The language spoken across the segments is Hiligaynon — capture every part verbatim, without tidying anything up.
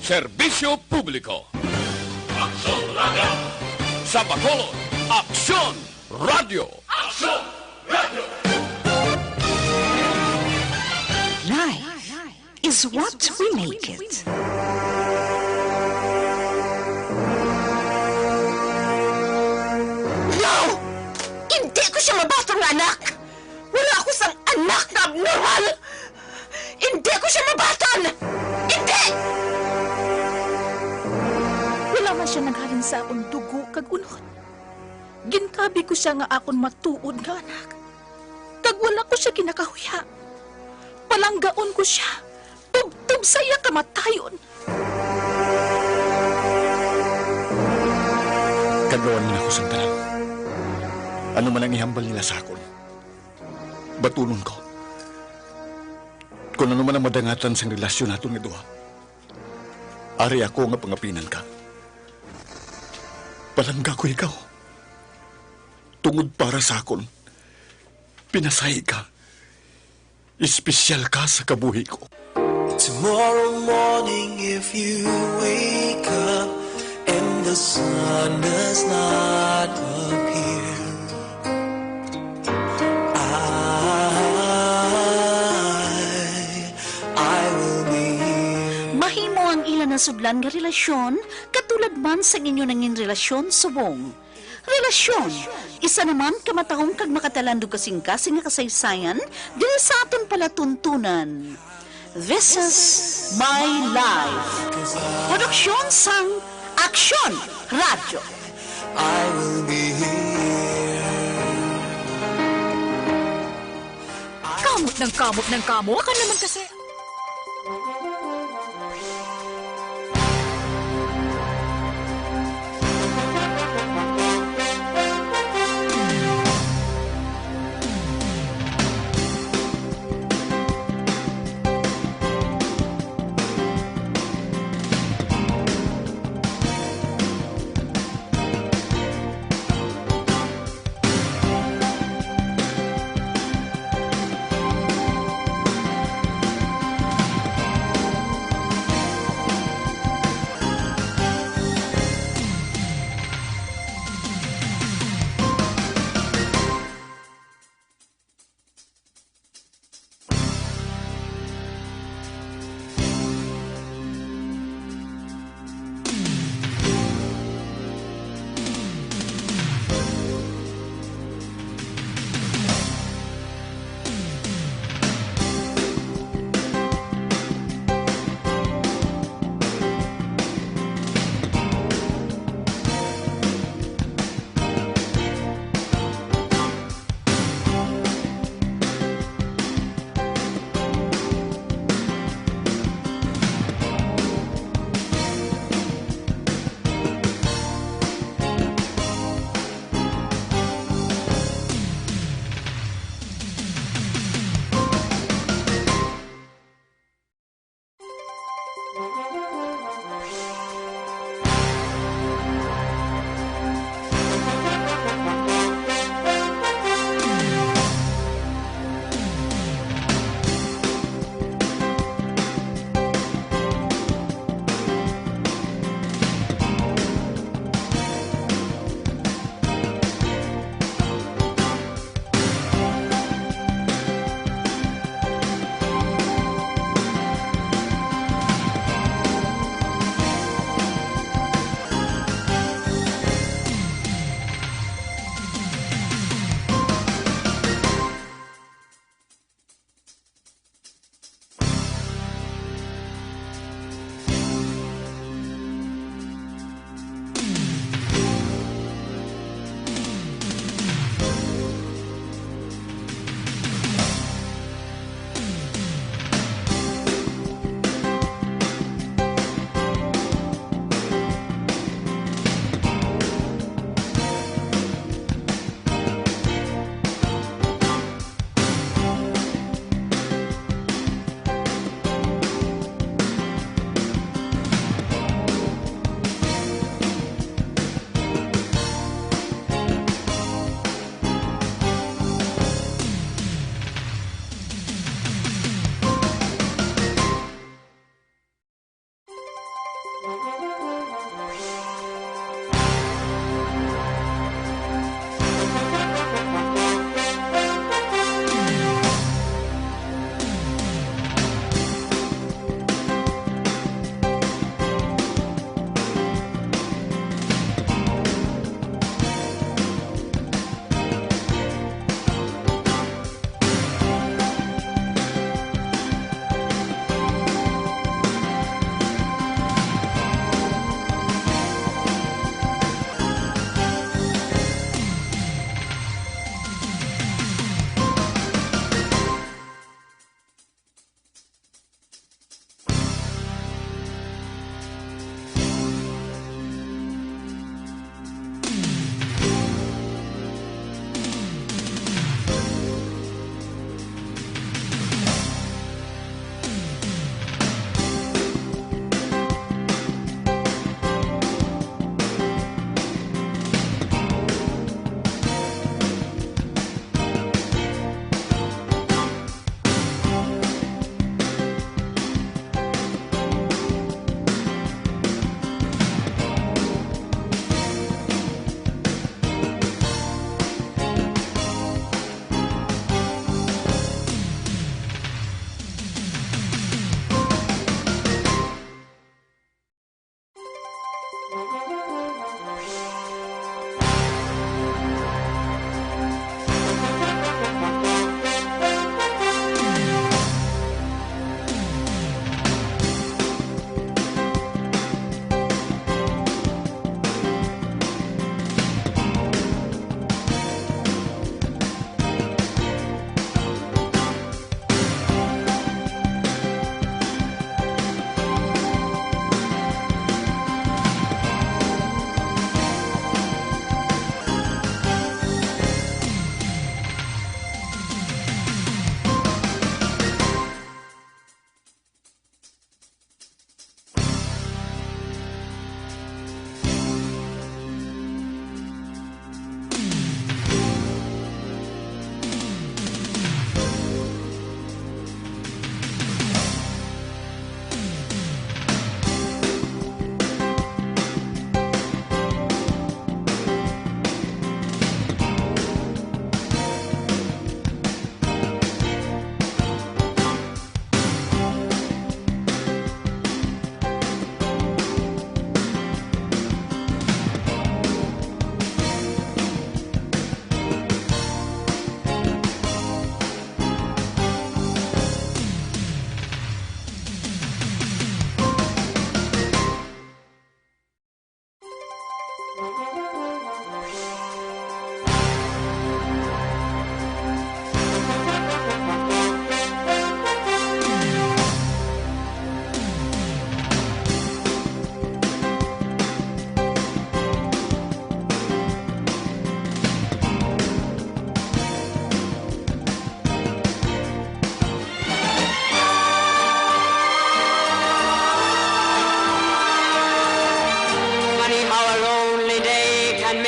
Serbisyo publiko. Aksyon Radio! Sa Bacolod, Aksyon Radio! Aksyon Radio! Life is what we make it. No! Hindi ko siya mabaton nga anak! Wala ako sang anak nga abnormal! Hindi ko siya mabaton! Hindi! Wala man siya naghalin sa akon dugo kag unod. Gintabi ko sia nga akon matuod nga anak, kag wala ko sia ginakahuya. Palanggaon ko sia, tubtob sa iya kamatayon. Kadluan man ako sang tanan. Ano man ang ihambal nila sa akon, batunon ko. Kon ano man ang madangatan sang relasyon naton nga duha, ari ako nga pangapinan ka. Palangga ko ikaw. Tungod para sa akon, pinasahi ka. Espesyal ka sa kabuhi ko. Tomorrow morning, if you wake up and the sun does not appear, I, I will be here. Mahimo ang ila nasudlan nga relasyon, katulad man sang inyo nangin relasyon subong. Relasyon, isa naman ka matahom kag makatalandog kasing-kasing nga kasaysayan diri sa aton palatuntunan. This is My Life. Produksyon sang Aksyon Radyo. I will be here. Kamot ng kamot ng kamot ka naman kasi.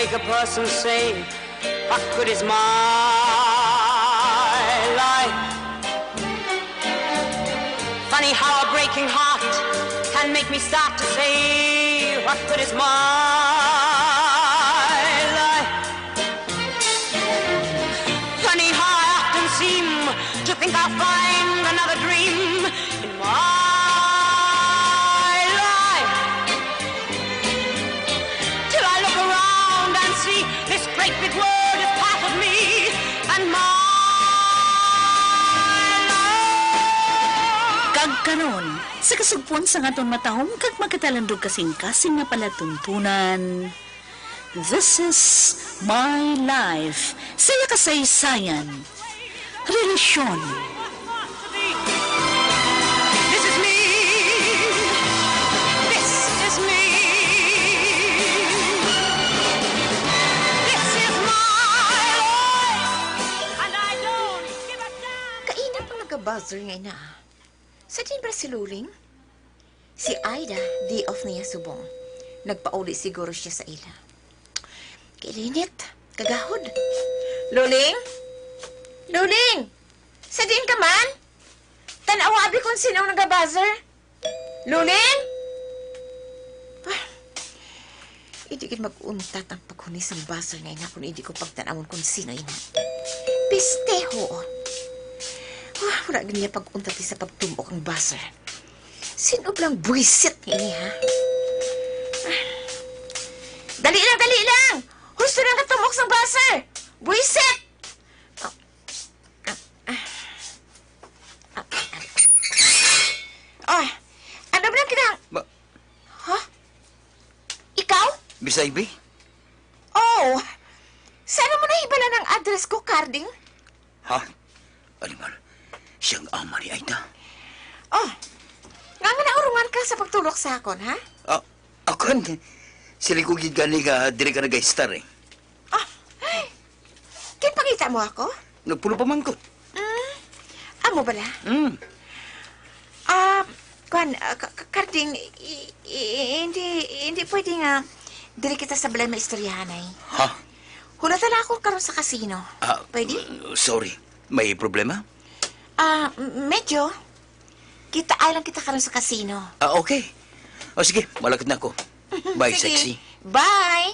Make a person say, "What good is my life?" Funny how a breaking heart can make me start to say, "What good is my life?" Funny how I often seem to think I'll find another dream in my life. Till I look around and see this great big world is part of me and my life. Kag karon, sa kasugpon sang aton matahom kag magkatalandog kasing-kasing nga palatuntunan, This is My Life, sa iya kasaysayan, relasyon. This is me. This is me. This is my life. And I don't give a damn. Kaina pang nagabuzzer nga ina. Sa diin bala si Luling? Si Aida, day off niya subong. Nagpauli siguro siya sa ila. Kailinit, kagahod. Luling? Luling! Sa diin ka man? Tan-awa abi kung sino ang nagabuzzer. Luling? Ah, hindi gid mag-untat ang paghuni sang buzzer nga ina kung hindi ko pagtan-awon kung sino ina. Pisteho. Ah, wala gid niya pag-untat sa pagtumok ang buzzer. Sino bala ang buwisit nga ini, ha? Ah. Dali lang, dali lang! Husto na ang katumok sang buzzer! Buwisit! Ah, ah, ah. Ah, ah, ah. Ah, ano ba lang kinang- Ma- Ha? Ikaw? Miss Ivy? Oh, saan mo nahibala ng address ko, Carding? Ha? Animal, siyang ama ni Aida. Oh, nga nga naurungan ka sa pagtulok sa akon, ha? Ah, ako, siling ko gid gani nga diri ka nag-star eh. Ah, ay, ginpangita mo ako? Nagpulo pa man ko. Mm, amo bala? Mm. Ah, kwan, ah, Ka-, Ka-, Carding, i-, i-, hindi, hindi pwede nga diri kita sa balay maistoryahanay. Ha? Hulata na ako karon sa kasino. Ah, Pwede? uh, sorry. May problema? Ah, m-, medyo. Kita-ay lang kita karon sa kasino. Ah, okay. O sige, malakad na ako. Bye, Sige. Sexy. Bye.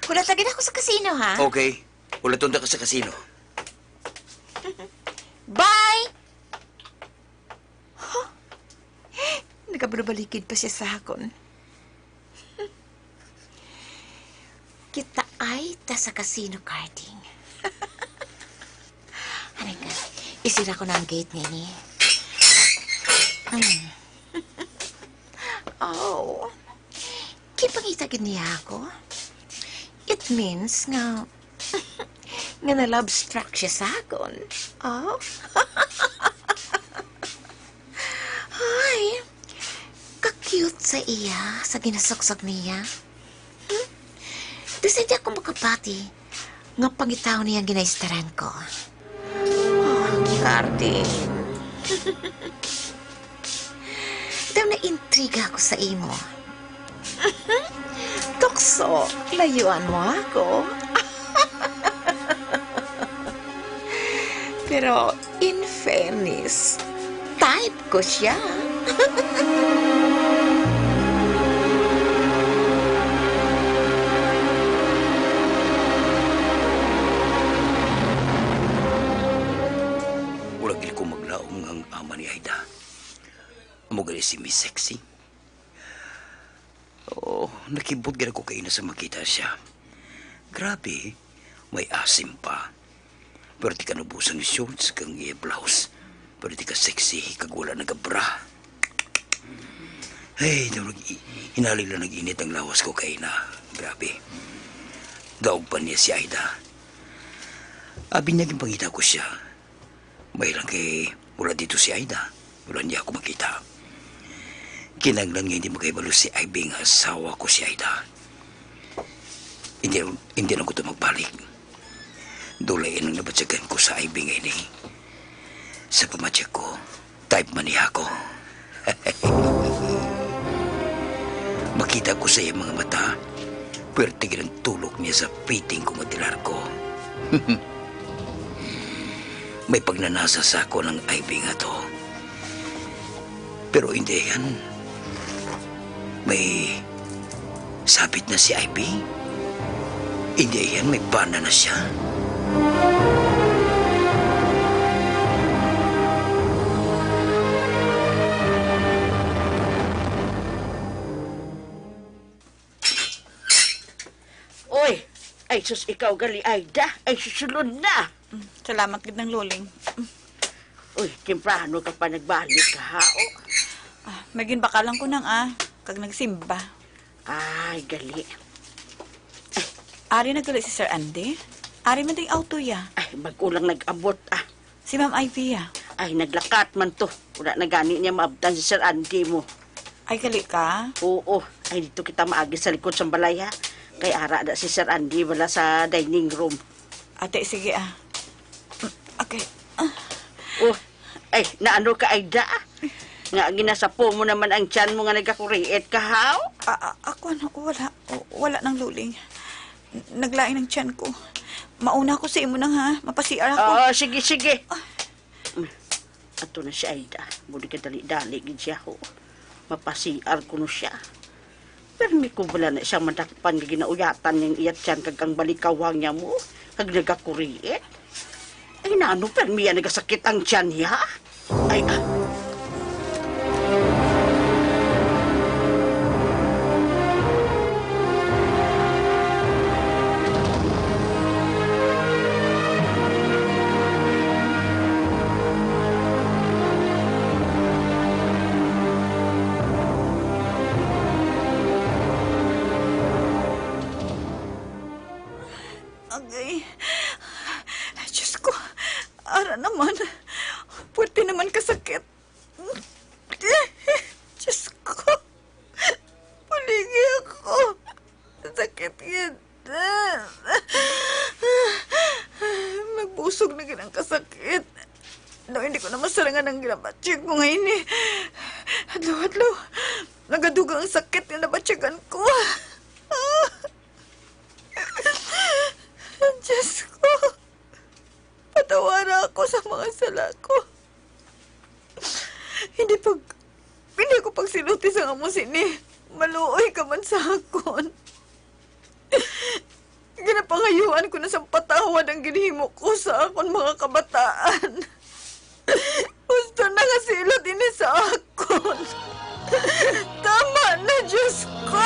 Hulata gid ako sa kasino, ha? Okay. Hulaton ta ka sa kasino. Bye! Huh? Nagabalubalikid pa siya sa akon. Kita-ay ta sa kasino, Carding. Halika, isira ko na ang gate nini. Mm. Oh, ginpangita gid niya ako. It means nga, nga na-love struck siya sa akon. Oh. Ay, ka-cute sa iya, sa ginasuksok niya. Hmm? Bisan di ako makapati nga pangitaon niya ang ginaistaran ko. Oh, Carding. Daw naintriga ako sa imo. Tukso, layuan mo ako. Pero, in fairness, type ko siya. Wala gid ko maglaom nga ang ama ni Aida amo gani si Miss Sexy. Oh, nakibot gid ako kaina sa makita siya. Grabe, may asim pa. Pero di ka nabusang shorts kang iya blouse. Pero di ka sexy kag wala nagabra. Ay, daw nag-, hinali lang nag-init ang lawas ko kaina. Grabe. Daog pa niya si Aida. Abi niya ginpangita ko siya. May lang kay wala dito si Aida. Wala niya ako makita. Kinahanglan nga hindi makahibalo si Ivy nga asawa ko si Aida. Hindi, hindi na ko to magbalik. Dulay ang nabatyagan ko sa Ivy nga ini. Sa pamatyag ko, type man niya ako. Makita ko sa iyang mga mata, Pwerte gid ang tulok niya sa fitting ko nga de largo. May pagnanasa sa akon ang Ivy nga to. Pero hindi yan. May sabit na si Ivy? Hindi yan, may bana na siya. Oy, ay sus, ikaw gali, Aida. Ay, susulod na. Mm, salamat gid, Nang Luling. Uy, temprano ka pa nagbalik, ha? O. Ah, may ginbakalan ko, Nang, ah, kag nagsimba. Ay, gali. Ari na gali si Sir Andy? Ari man ding auto ya. Ay, bag-o lang nag-abot, ah. Si Ma'am Ivy, ah. Ay, naglakat man to. Wala na gani niya maabtan si Sir Andy mo. Ay, gali ka? Oo. Ay, dito kita maagi sa likod sang balay, ha? Kay ara na si Sir Andy wala sa dining room. Ate, sige, ah. Mm, okay. Ah. Oh, ay, naano ka, Aida? Nga ginasapo mo naman ang tiyan mo nga nagakuriit ka, haw? A-, a-, ako, ano, wala. Wala, Nang Luling. N-, naglain ang tiyan ko. Mauna ako sa imo, Nang, ha? Mapa-C R ako. Oo, sige, sige. Ah. Mm. Ato na si Aida. Buli ka dali-dali gid siya, ho. Mapa-C R ko no siya. Permi ko bala na siyang madakpan nga ginauyatan niyang iya tiyan kag ang balikawang niya mo, kag nagakuriit. Ay, nano, permi ya nagasakit ang tiyan niya? Ay, ah. Agay. Diyos ko. Ara naman. Puwerte naman ka sakit. Diyos ko. Buligi ako. Sakit gid. Nagbusog na gid ang kasakit. No, hindi ko na masarangan ang ginabatyag ko nga ini. Adlaw-adlaw, nagadugang ang sakit nga nabatyagan ko. Diyos ko, patawara ako sa mga sala ko. Hindi pag, hindi ko pagsiluti sa amo sini. Maluoy ka man sa akon. Ginapangayuan ko na sang patawad ang ginhimo ko sa akon mga kabataan. Husto na nga silot ini sa akon. Tama na, Diyos ko!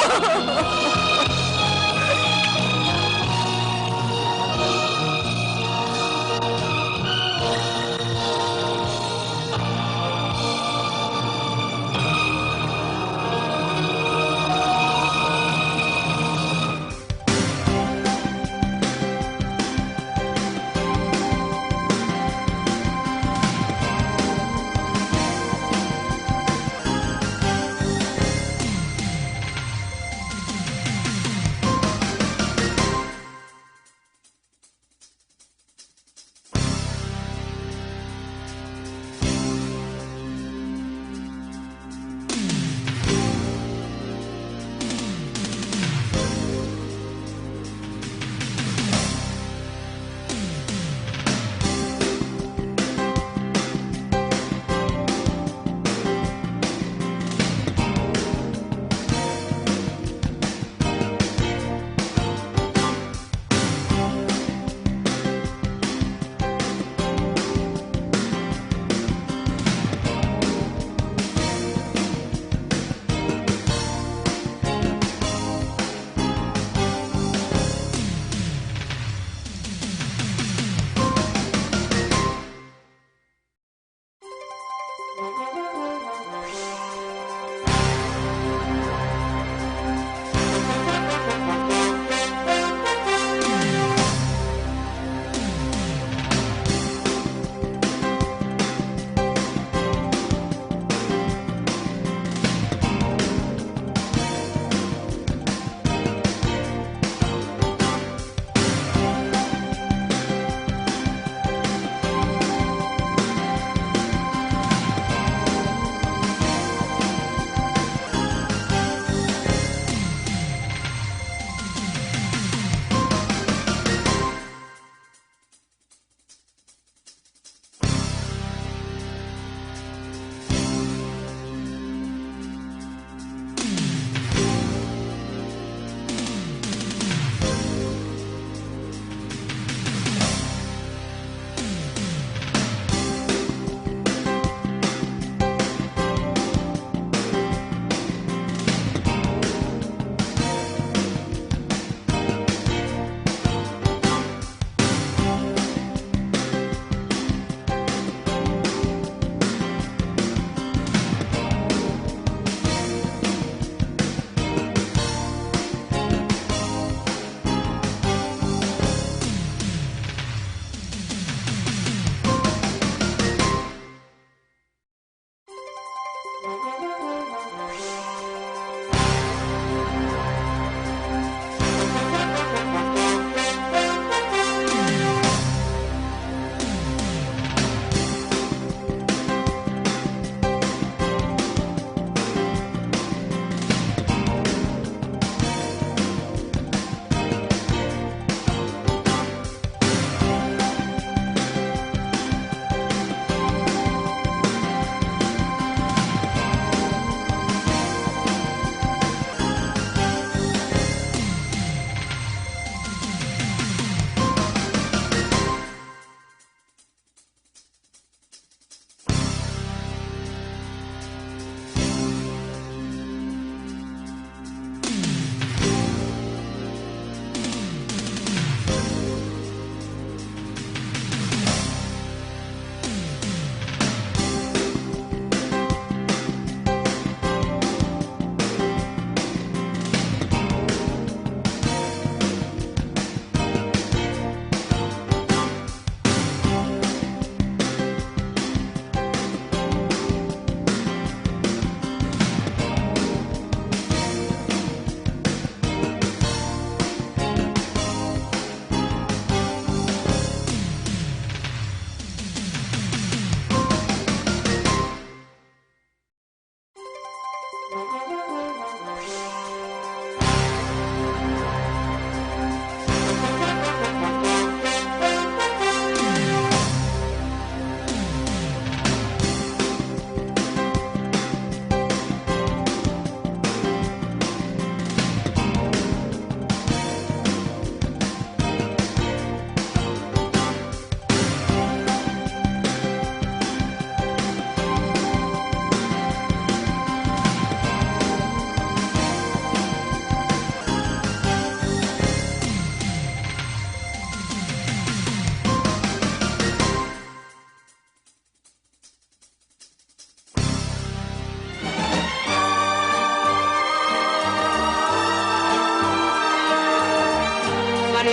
Funny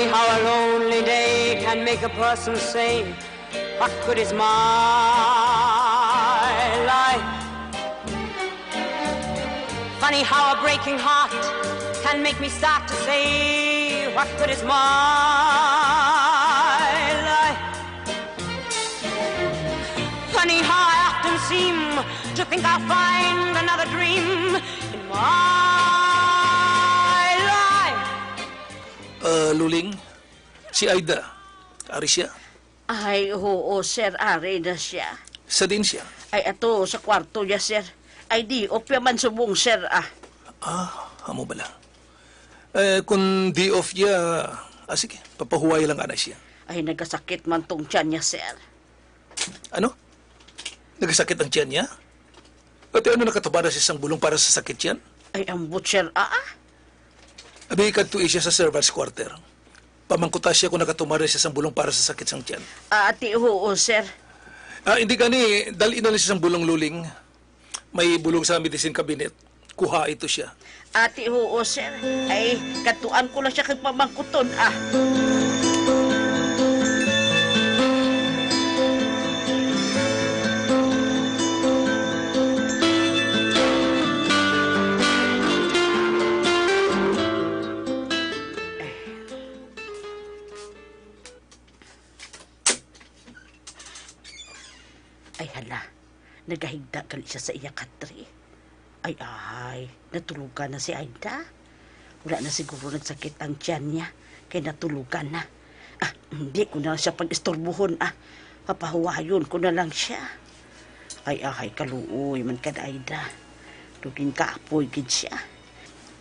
how a lonely day can make a person say, "What good is my life?" Funny how a breaking heart can make me start to say, "What good is my life?" Funny how I often seem to think I'll find another dream in my life. Ah, Luling, si Aida, ari siya? Ay, oo, sir, ari na siya. Sa diin siya? Ay, ato sa kwarto niya, sir. Ay, di, opya man subong, sir, ah. Ah, amo bala. Eh, kung di off niya, ah, sige, papahuway lang ana siya. Ay, nagasakit man tong tiyan niya, sir. Ano? Nagasakit ang tiyan niya? Ate, ano, nakatumara siya sang bulong para sa sakit tiyan? Ay, ambot, sir, ah, ah. Abi, kadtoi siya sa servants' quarter. Pamangkuta siya kung nakatumara siya sang bulong para sa sakit sang tiyan. Ah, ati, oo, sir. Ah, hindi gani, dali na lang siya sang bulong, Luling. May bulong sa medicine cabinet. Kuha ito siya. Ati, oo, sir. Ay, katuan ko lang siya kag pamangkuton, ah. Ay, hala. Nagahigda gali siya sa iya katre. Ay, ay, natulugan na si Aida. Wala na siguro nagsakit ang tiyan niya, kay natulugan na. Ah, hindi ko na siya pag-istorbohon, ah. Papahuwayon ko na lang siya. Ay, ay, kaluoy man kad Aida. Luging kaapoy gid siya.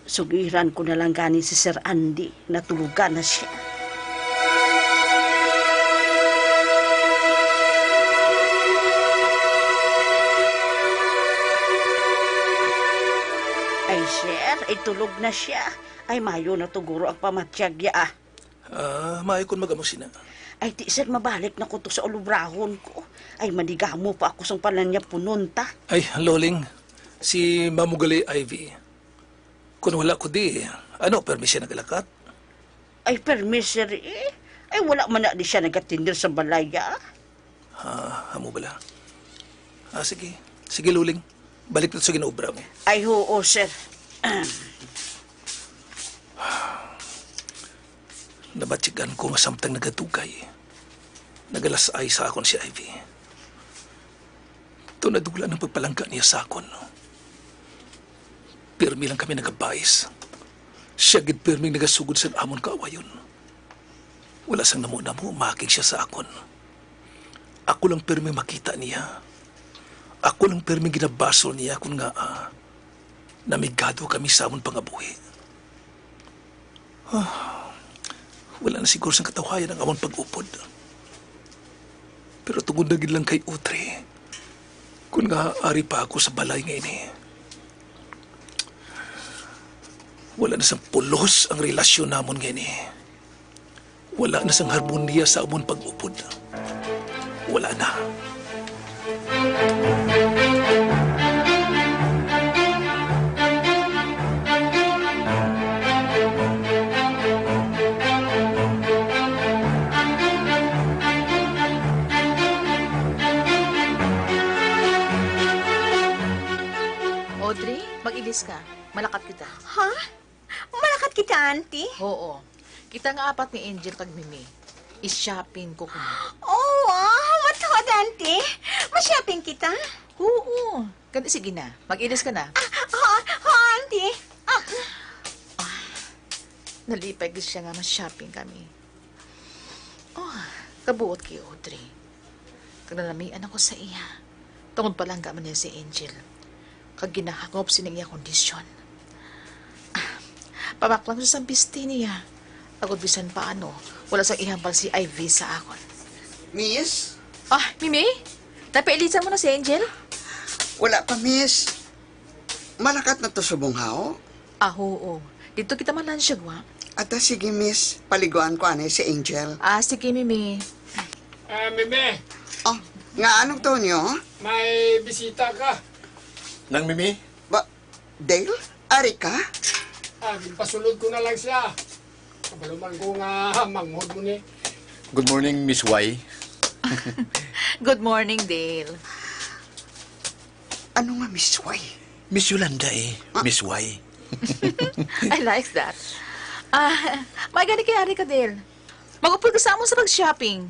Sugiran ko na lang gani si Sir Andy, natulugan na siya. Ay, sir, ay tulog na siya. Ay, mayo na to guro ang pamatyag ya, ah. Ah, maayo kon mag-amo sina. Ay, ti, sir, mabalik na ko to sa ulubrahon ko. Ay, manigamo pa ako sang pananya punon ta. Ay, Loling, si Mamo gali, Ivy. Kon wala ko di, ano, permi siya nagalakat? Ay, permi, sir, eh. Ay, wala man na di siya nagatindil sa balay, ah. Ah, amo bala? Ah, sige. Sige, Luling. Balik na sa ginaobra mo. Ay, oo, sir. Nabatyagan ko nga samtang nagadugay, nagalas-ay sa akon si Ivy. Daw nadula ang pagpalangga niya sa akon. Pirmi lang kami nagabais. Siya gid pirming nagasugod sa amon kaawayon. Wala sang namo-namo, maakig siya sa akon. Ako lang pirmi makita niya. Ako lang pirmi ginabasol niya kon ngaa namigado kami sa amon pangabuhi. Ah, wala na siguro sang katawhayan ang amon pag-upod. Pero tungod na gid lang kay Audrey, kon ngaa ari pa ako sa balay nga ini, wala na sang pulos ang relasyon namon nga ini. Wala na sang harmonia sa amon pag-upod. Wala na. Audrey, mag-ilis ka. Malakat kita. Ha? Malakat kita, Auntie? Oo. Kita nga apat ni Angel kag Mimi, i-shopping ko kuno. Oh, wow! Matuod, Auntie. Ma-shopping kita? Oo. Kani, sige na. Mag-ilis ka na. Ah, ah, Ti, ah, Nalipay gid siya nga ma-shopping kami. Oh, kabuot kay Audrey. Kag nalamian ako sa iya. Tungod palangga man niya si Angel. Kag ginahangop sining iya kondisyon. Ah, pamaklang sa sambisti niya. Agod bisan paano, wala sang ihambal si Ivy sa akon. Miss? Ah, Mimi? Napailisan mo na si Angel? Wala pa, miss. Malakat na to subong haw? Ah, oo. Dito kita malansyag, wa? Ata, sige, miss. Paliguan ko anay si Angel. Ah, sige, Mimi. Ah, Mimi. Oh, nga anong, Tonyo? May bisita ka. Nang Mimi? Ba, Dale? Ari ka? Ah, ginpasulod ko na lang siya. Kabalo man ko nga manghod mo ni. Good morning, Miss Y. Good morning, Dale. Ano nga, Miss Y? Miss Yolanda, eh. Ah. Miss Y. I like that. Ah, may gani kay ari ka, Dale. Mag-upod ka sa amon sa pag-shopping.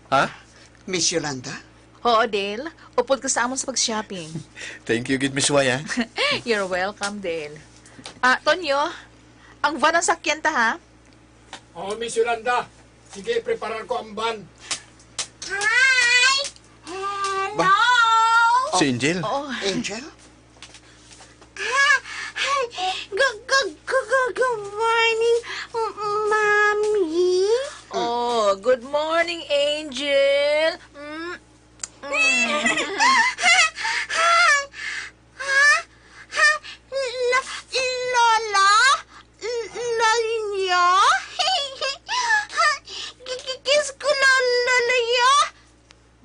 Ha? Miss Yolanda? Oo, Dale. Upod ka sa amon sa pag-shopping. Thank you gid, Miss Y, ha? You're welcome, Dale. Ah, Tonyo, ang van ang sakyan ta, ha? Oh, Miss Yolanda. Sige, preparar ko ang van. Hi! Hello! Ba? Si Angel? Oo. Angel? Ah, hi. Good, good, good, good, good morning, m-, Mommy. Oh, good morning, Angel. Mm, mm. Ha? Ha? Lo-, Lola? L-, Lola? Ki-, ki-, kiss ko, Lo-, Lola.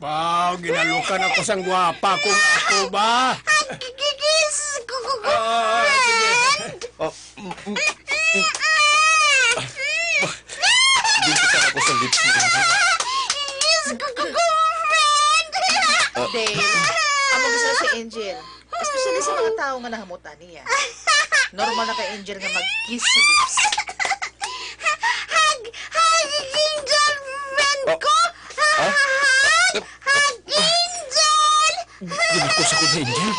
Wow, ginalukan ako sang gwapa kong ako ba? Ki-, ki-, kiss ko, ko, ko, Ah, sige. Friend. Oh, mm, mm, mm. Bintikan ako sa lips mo. Yes, ko, ko, ko, friend. Ah. Dave, amo gusto na si Angel. Especially sa mga tao nga nahamutan niya. Normal na kay Angel nga mag-kiss sa lips. Hug, hug, Angel, friend ko. Ah? Hug, hug, Angel. Ginakos ako ni Angel.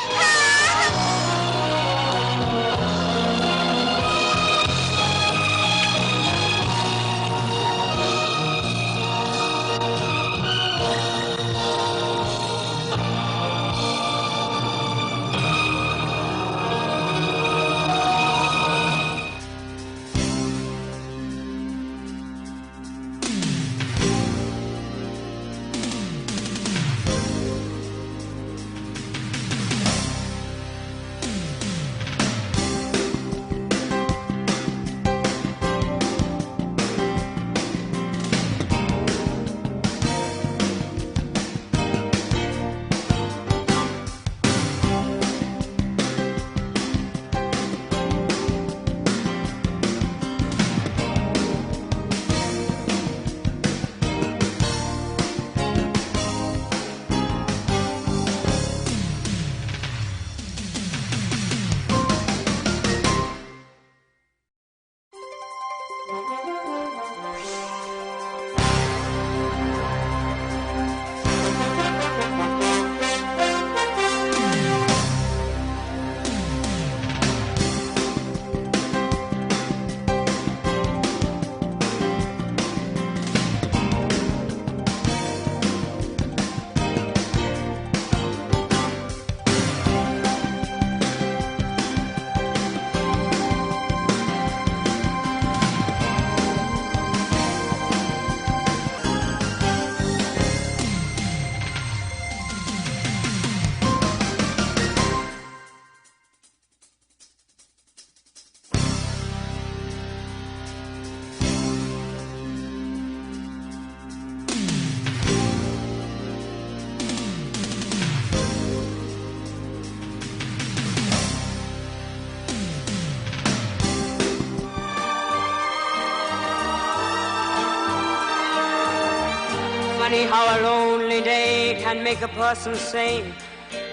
Funny how a lonely day can make a person say,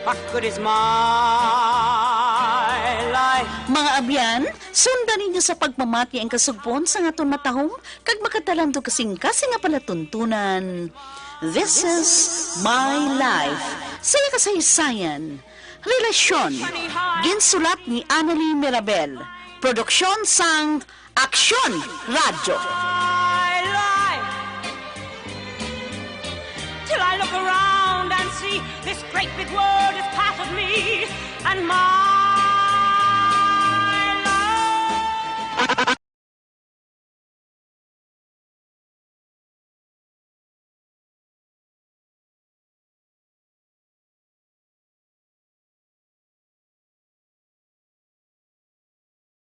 "What good is my life?" Mga abyan, sundan ninyo sa pagpamati ang kasugpon sang aton matahom kag makatalandog kasing-kasing nga palatuntunan. This is My Life, sa iya kasaysayan. Relasyon. Ginsulat ni Annalie Mirabel. Produksyon sang Aksyon Radyo. My life till I look around and see this great big world is past of me and my